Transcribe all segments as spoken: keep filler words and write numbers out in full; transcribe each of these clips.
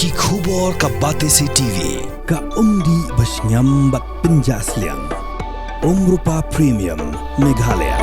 Ki khubor ka Batesi T V, ka umdih ba shngiam bad pynjah sliang. Umrupa Premium, Meghalaya.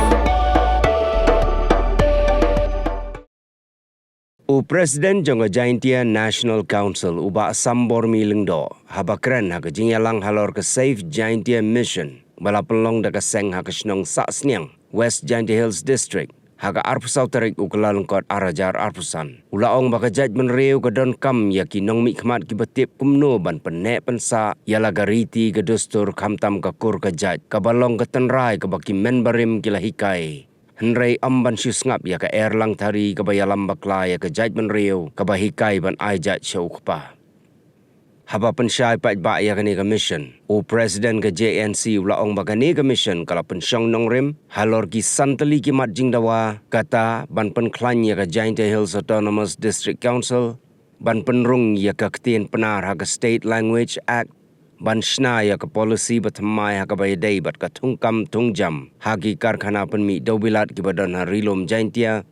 U President jong ka Jaintia National Council, u Bah Sambormi Lyngdoh, haba kren ha ka jingïalang halor ka Save Jaintia Mission, ba la pynlong da ka seng ha ka shnong Sahsniang, West Jaintia Hills District, ha ka arphew saw tarik u Kyllalyngkot ar hajar arphew san. U la ong ba ka jaitbynriew ka donkam ïa ki nongmihkhmat kiba tip kumno ban pynneh pynsah ïa la ka riti ka dustur khamtam ka kur ka jait, kaba long ka tynrai kaba ki hynmen barim ki la hikai. Hynrei ym ban shu sngap ïa ka Erlang Thari kaba ïalam bakla ïa ka jaitbynriew kaba hikai ban ai jait sha u kpa. Haba pynshai paidbah ïa kane ka mission, u President ka J N C u la ong ba kane ka mission ka la pynshong nongrim halor ki san tylli ki mat jingdawa, kata ban pynkhlaiñ ïa ka Jaintia Hills Autonomous District Council, ban pynrung ïa ka ktien Pnar ha ka State Language Act, ban shna ïa ka policy ba thymmai ha kaba ïadei bad ka thungkam thungjam ha ki karkhana pynmih dewbilat kiba don ha Ri Lum Jaintia,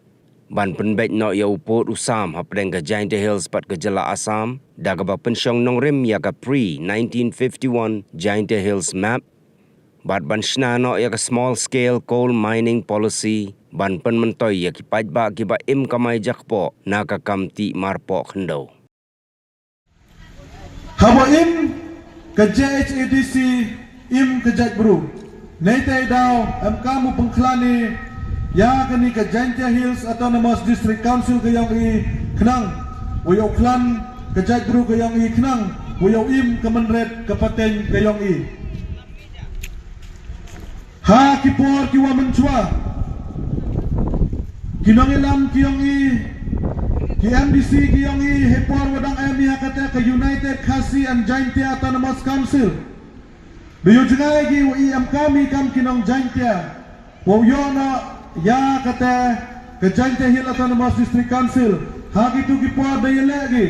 ban pynbeit noh ïa u pud u sam hapdeng ka Jaintia Hills bad ka jylla Assam da kaba pynshong nongrim ïa ka pre nineteen fifty-one Jaintia Hills Map, bad ban shna noh ïa ka Small Scale Coal Mining Policy, ban pynmyntoi ïa ki paidbah kiba im kamai jakpoh na ka kam tih marpoh khyndew. Haba im ka J H A D C, im ka jaitbru. Neitei daw em kam u pynkhlan ïa kane ka Jaintia Hills Autonomous District Council ka ïong i khnang wa ïoh khlan ka jaitbru ka ïong i khnang wa ïoh im ka mynret ka pateng ka ïong i. Ha ki por ki wa mynshuwa, ki nongïalam ki ïong i, ki M D C ki ïong i, he por wa dang em ïa kata ka United Khasi and Jaintia Autonomous Council. Ba ïoh jngai ki wa i em kam i kam ki nong Jaintia wow ïoh noh ïa kata ka Jaintia Hill Autonomous District Council. Ha kitu ki por da ïaleh ki,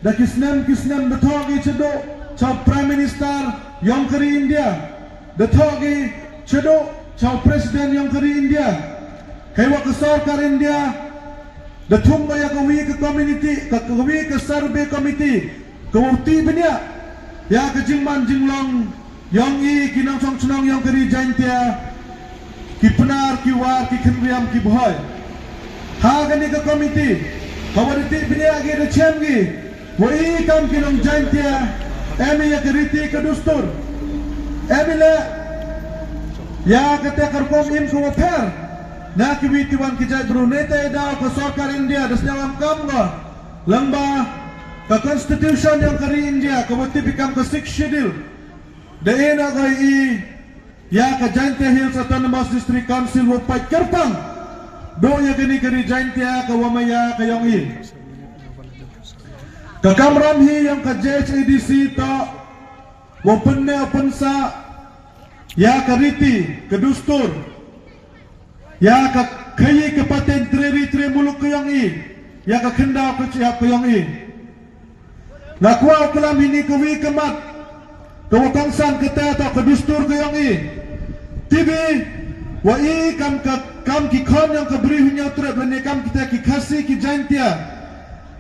da ki snem ki snem da thoh ki shaduh cha u Prime Minister ïong ka ri India, da thoh ki shaduh cha u President ïong ka ri India. Hei wa ka sorkar India da thung ba ïa ka wi ka community, ka, ka wi ka survey committee ka wa u tih bniah ïa ka jingman jinglong ïong i ki nongshong shnong ïong ka ri Jaintia, ki Pnar, ki War, ki Khynriam, ki Bhoi. Ha kane ka committee, ha wa da tih bniah ki da chem ki wa i kam ki nong Jaintia em i ïa ka riti ka dustur, em i leh ïa kata ka rukom im ka wa pher na ki wi ki wan ki jaitbru. Neitei daw ka sorkar India da sñiaw em kam ka lyngba ka Constitution ïong ka ri India ka wa tip i kam ka Sixth Schedule. Da e na ka i ïa ka Jaintia Hills Autonomous District Council wa pait kyrpang duh ïa kane ka ri Jaintia ka wa maya ka ïong i. Ka kamram hi ïong ka J H A D C toh wa pynneh pynsah ïa ka riti ka dustur, ïa ka khaïi ka pateng tre ri tre muluk ka ïong i, ïa ka khyndaw ka shyiap ka ïong i. Nga kwah u klam hini ka wi ka mat ka wa kongsan kata toh ka dustur ka ïong i. Tibi wa i kam ka, kam ki khon ïong ka Bri Hynñiewtrep lane kam kita ki Khasi ki Jaintia,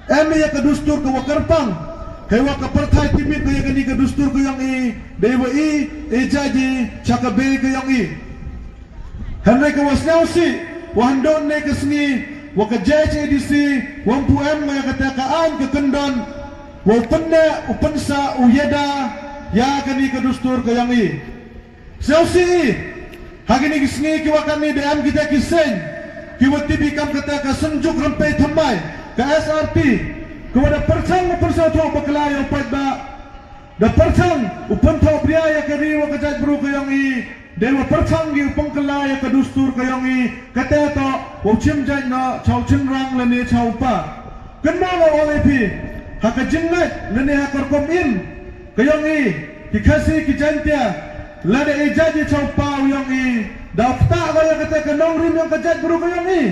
em ïa ka dustur ka wa kyrpang. Hei wa ka pyrthai tip ka ïa kani ka dustur ka ïong i, dei wa i e jaji cha ka bei ka ïong i. Hynrei ka wa sñiawsih wa hynda ne ka sngi wa ka J H A D C wa ym pu em ïa kata ka aiñ ka kyndon wa u pynneh u pynsah u ïada ïa kani ka dustur ka ïong i. Sñiawsih i, ha kini ki sngi ki wa katni da em kita ki seng ki wa tibi kam kata ka Synjuk Rympei Thymmai, ka S R P, ka wa da pyrshang u pynsñiawthuh bakla ïa u paidbah, da pyrshang u pynthoh bria ïa ka ri wa ka jaitbru ka ïong i, dei wa pyrshang ki u pynkylla ïa ka dustur ka ïong i, kata toh wa u chim jait noh cha u chynrang lane cha u pa. Kynmaw nga ong ïa phi, ha ka jingngeit lane ha ka rukom im ka ïong i, ki Khasi ki Jaintia, lada e jait i cha u pa u ïong i, da u ktah ka ïa kata ka nongrim ïong ka jaitbru ka ïong i.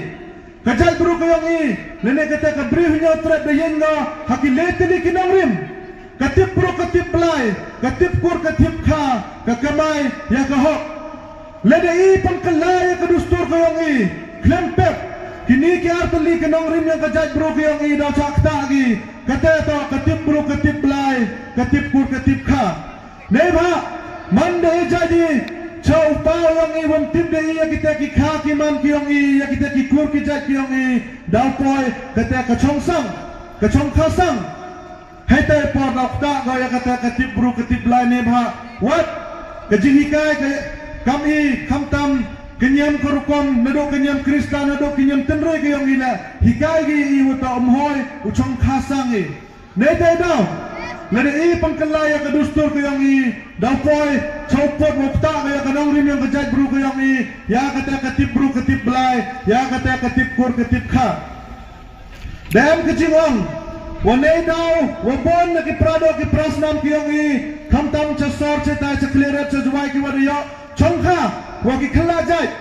Ka jaitbru ka ïong i, lane kata ka Bri Hynñiewtrep da ïeng noh ha ki leh tylli ki nongrim. Ka tip bru ka tip blai, ka tip kur ka tip kha, ka kamai ïa ka hok. Lada i pynkylla ïa ka dustur ka ïong i khlem pep, kini ki ar tylli ki nongrim ïong ka jaitbru ka ïong i da u chah ktah ki. Kata toh ka tip bru ka ka tip kur ka tip kha. Neibhah man da i jait i cha u paw yong i wam tip da i ïa kita ki kha ki man ki yong i, ïa kita ki kur ki jait ki yong i, daw poi kata ka chong sang, ka chong kha sang. Hei te por daw kata ka ïa kata ka tip bru ka tip blai. Neibhah wat ka jinghikai ka kam i khamtam ka niam ka rukom, naduh ka niam Khristan naduh ka niam tynrai ka yong i la hikai ki i wata um hoi u chong kha sang i. Nei te daw lada i pangkylla ïa ka dustur ka yong i, daw poi cha u pud wa kata ka ïa ka nongrim yong ka jait bru ka yong i, ïa kata ka tip bru ka tip blai, ïa kata ka tip kur ka tip kha. Da em ka jingong wa nei daw wa bun na ki pra doh ki pra snam ki yong i, khamtam cha sor cha tai cha khlieh rat cha Jowai ki wa da ïoh chong kha wa ki khylla jait.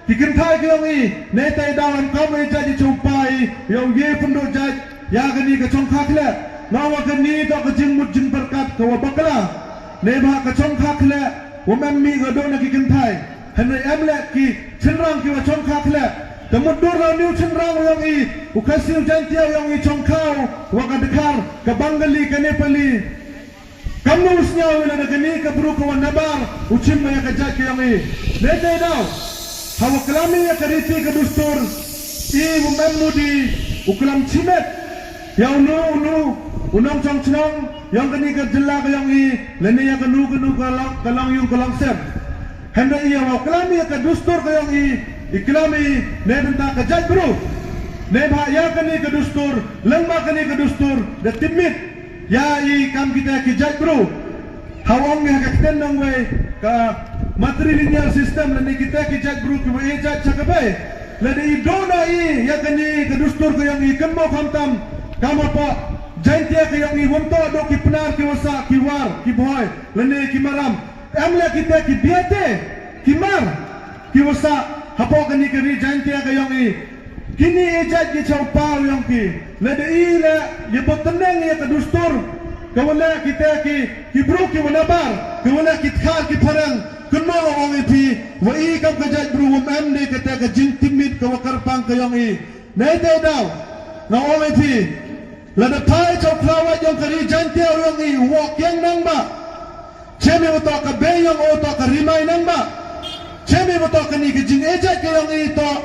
Ki kynthai ki yong i, nei te daw em kam i jait i cha u pa i ïa u ye pynduh jait ïa kani ka chong kha khleh. Nga wa kani toh ka jingmut jingpyrkhat ka wa bakla. Neibhah ka chong kha khleh wam em mih ka doh na ki kynthai. Hynrei em leh ki chynrang ki wa chong kha khleh. Te mut dur la u niu chynrang u yong i, u Khasi u Jaintia u yong i chong kha u wa ka Dkhar, ka Bengali, ka Nepali. Kam nu u sñiaw i lada kani ka bru ka wa nabar u chim ma ïa ka jait ka yong i. Nei te daw ha wa klam i ïa ka riti ka dustur i wam em mudi u klam chimet ïa u nu u nu u nongchong chnong yong kani ka jylla ka yong i, lane ïa ka nu ka nu ka long ka long yung ka long sem. Hynrei ïa wa klam ïa ka dustur ka yong i, i klam i ne bynta ka jait bru. Neibhah ïa kani ka dustur, lyngba kani ka dustur da tipmit ïa i kam kita ki jait bru. Ha wa ong ïa ka ktien nongwei ka matrilineal system, lane kita ki jait bru ki wa e jait cha ka bei. Lada i duh na i ïa kani ka dustur ka yong i kynmaw khamtam kam hapoh Jaintia ka yong i, wam toh duh ki Pnar ki wa sah, ki War, ki Bhoi, lane ki Maram. Em leh kita ki Biate, ki Hmar ki wa sah hapoh kani ka ri Jaintia ka yong i. Kini e jait ki cha u paw yong ki. Lada i leh ïa bot tneng ïa ka dustur ka wa leh kita ki, ki bru ki wa nabar, ka wa leh ki Dkhar ki Phareng, kynmaw wa ong i phi wa i kam ka jait bru wam em de kata ka jingtipmit ka wa kyrpang ka yong i. Nei te daw nga ong i phi, lada phai cha u khlawait yong ka ri Jaintia u yong i u woh kiang nang ba. Chem i wa toh ka bei yong o toh ka rimai nang ba. Chem i wa toh kani ka jing e jait ka yong i toh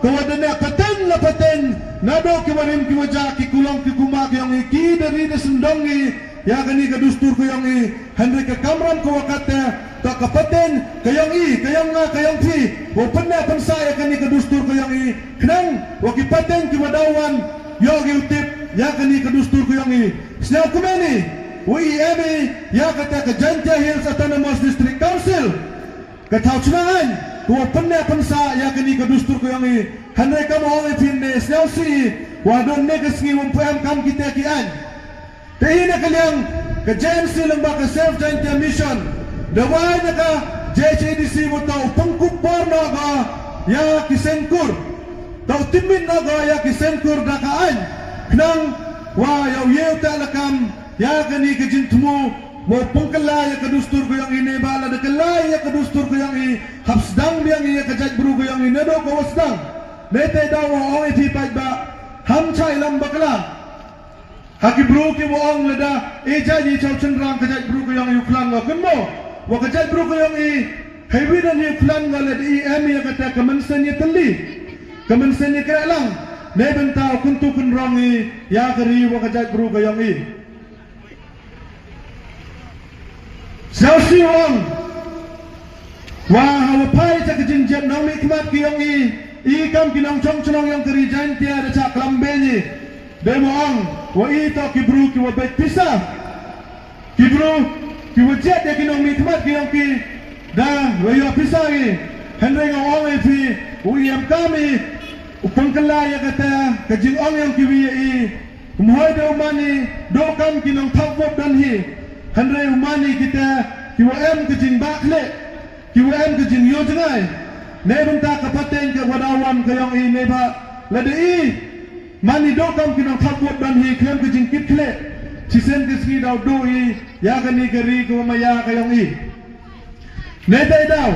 ka wa da neh pateng la pateng, naduh ki wa rim ki wa jah, ki kulong ki kumba ka yong i, ki da ri da syndong i ïa kani ka dustur ka yong i. Hynrei ka kamram ka wa kata toh ka pateng ka yong i, ka yong nga, ka yong phi, wa pynneh pynsah ïa kani ka dustur ka yong i. Khnang wa ki pateng ki wa daw wan ïoh ki u tip ïa kani ka dustur ka yong i. Sñiaw kumne, wa i em i ïa kata ka Jaintia Hills Autonomous District Council, ka thaw chna aiñ ka wa pynneh pynsah ïa kani ka dustur ka yong i. Hynrei kam ong i phi ne, sñiaw si wa don ne ka sngi wam pu em kam kita ki aiñ. Te i na ka liang ka J N C lyngba ka Save Jaintia Mission da wai na ka J H A D C wa toh u pynkup bor noh ka ïa ki seng kur, toh u tipmit noh ka ïa ki seng kur da ka aiñ, khnang wa ïa u ye u teh lakam ïa kani ka jingthmu wa u pynkylla ïa ka dustur ka yong i. Neibhah lada kylla ïa ka dustur ka yong i, hap sdang biang ïa ka jait bru ka yong i naduh ka wa sdang. Nei te daw wa ong i phi paidbah, ham chah i lam bakla. Ha ki bru ki wa ong lada e jait i cha u chynrang ka jait bru ka yong i u khlan, wa kynmaw wa ka jait bru ka yong i, hei wi don i u khlan wa lada i em i ïa kata ka mynsiem ïatylli, ka mynsiem ïakrehlang, ne bynta u kyntu kynrong i ïa ka ri wa ka jait bru ka yong i. Sñiaw si wa ong wa ha wa phai cha ka jingjied nongmihkhmat ki yong i, i kam ki nongchong chnong yong ka ri Jaintia da chah klam beiñ i. Dei wa ong wa i toh ki bru ki wa beit pisa, ki bru ki wa jied ïa ki nongmihkhmat ki yong ki da wa ïoh pisa i. Hynrei nga ong i phi, u i em kam i u pynkylla ïa kata ka jingong yong ki wi ïa i. Ym hoi da u man i duh kam ki nongthap vote don hi, hynrei u man i kita ki wa em ka jingbah khlieh, ki wa em ka jingïoh jngai. Nei bynta ka pateng ka wa daw wan ka yong i. Neibhah lada i man i duh kam ki nongthap vote don hi khlem ka jingkit khlieh, chisien ka sngi daw duh i ïa kani ka ri ka wa maya ka yong i. Nei te daw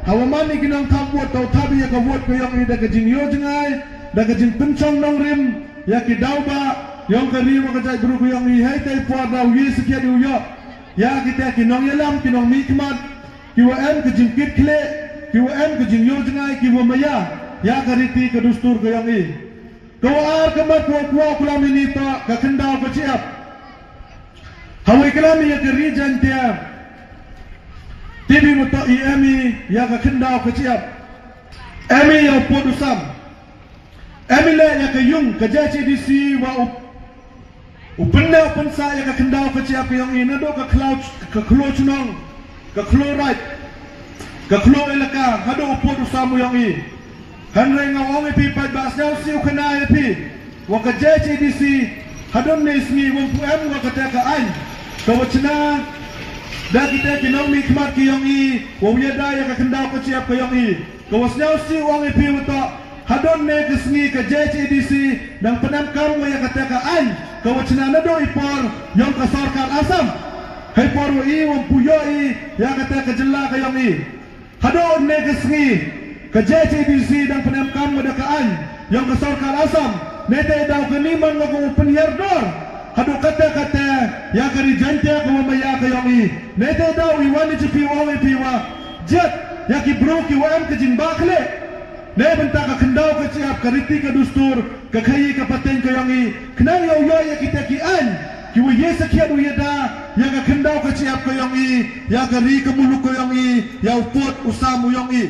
ha wa man i ki nongthap vote toh thap i ïa ka vote ka yong i da ka jingïoh jngai, da ka jingpynchong nongrim ïa ki daw ba, Yong ka ri wa ka jaitbru ka yong i, hei te i por da u ye sakhiat u yoh ya kita ki nongyalam, ki nongmihkhmat, ki wa em ka jingkitkhlieh, ki wa em ka jingïoh jngai, ki wa maya ya ka riti ka dustur ka yong i. Ka wa ar ka mat wa kwah klam ini ta ka khyndaw ka chiap. Hawai klam ya ka ri Jaintia. Tibi mata i em i ya ka khyndaw ka chiap. Em i ya u pud u sam. Em i le ya ka yung ka J H A D C wa u, u pynne u pynsa ya ka khyndaw ka chiap ka yong i, naduh ka khlaw, ka khlaw chnong, ka khlaw raij, ka khlaw elaka, haduh u pud u sam u yong i. Hynrei nga ong i phi pat ba sñiaw siew khana i phi wa ka J H A D C hadon ne sngi wa pu em wa kata ka aiñ ka wa chna da kita ki nongmihkhmat ki yong i wa u yada ya ka khyndaw ka chiap ka yong i. Ka wa sñiaw siew ong i phi wa ta hadon ne ka sngi ka J H A D C dang pynem kam wa ya kata ka aiñ ka wa chna naduh i por yong ka sorkar Assam. Hei por wa i wa pu yoh i ya kata ka jylla ka yong i. Hadon ne ka sngi ka J H A D C dang pynem kam wa da ka aiñ yong ka sorkar Assam. Ne te daw ka ni man wa ka u pynhiar dor haduh kata kata ya ka ri Jaintia ka wa maya ka yong i. Ne te daw i wan i chi phi wa ong i phi wa jiat ya ki bru ki wa em ka jingbakhle. Ne bynta ka khyndaw ka chiap ka riti ka dustur ka khaii ka pateng ka yong i. Khnang yow yoh ya kita ki aiñ ki wa ye sakhiat u yada ya ka khyndaw ka chiap ka yong i, ya ka ri ka muluk ka yong i, ya u pud u sam u yong i.